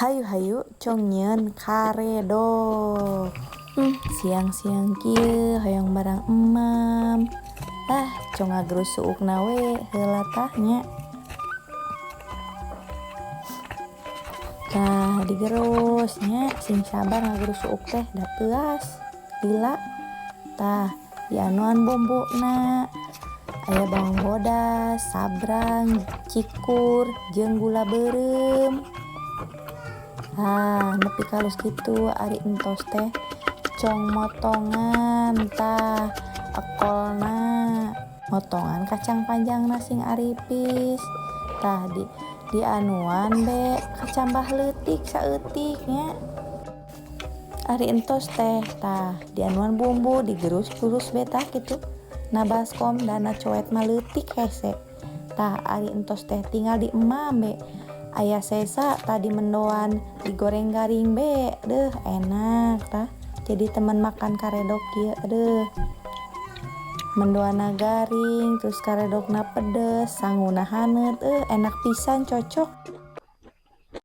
Hayu-hayu cong nyieun karedok. Siang-siang kieu hoyong barang emam. Ah, cong ngagerus suukna we heula tah nya. Tah digerus nya, sing sabar ngagerus suuk teh da teuas lila. Tah dianuan bumbuna. Aya bawang bodas, sabrang, cikur, jeung gula beureum. Tah nepi ka alus kitu ari entos teh cong motongan tah ekolna, motongan kacang panjangna sing aripis. Tah di dianuan be kacambah leutik saeutik nya. Ari entos teh tah dianuan bumbu digerus-gerus be tah kitu. Na baskom dana coet mah leutik hese. Tah ari entos teh tinggal diemam be. Aya sesa tadi mendoan digoreng garing be, deuh enak tah. Jadi temen makan karedok kieu aduh. Mendoanna garing terus karedokna pedes, sanguna haneut, enak pisan cocok.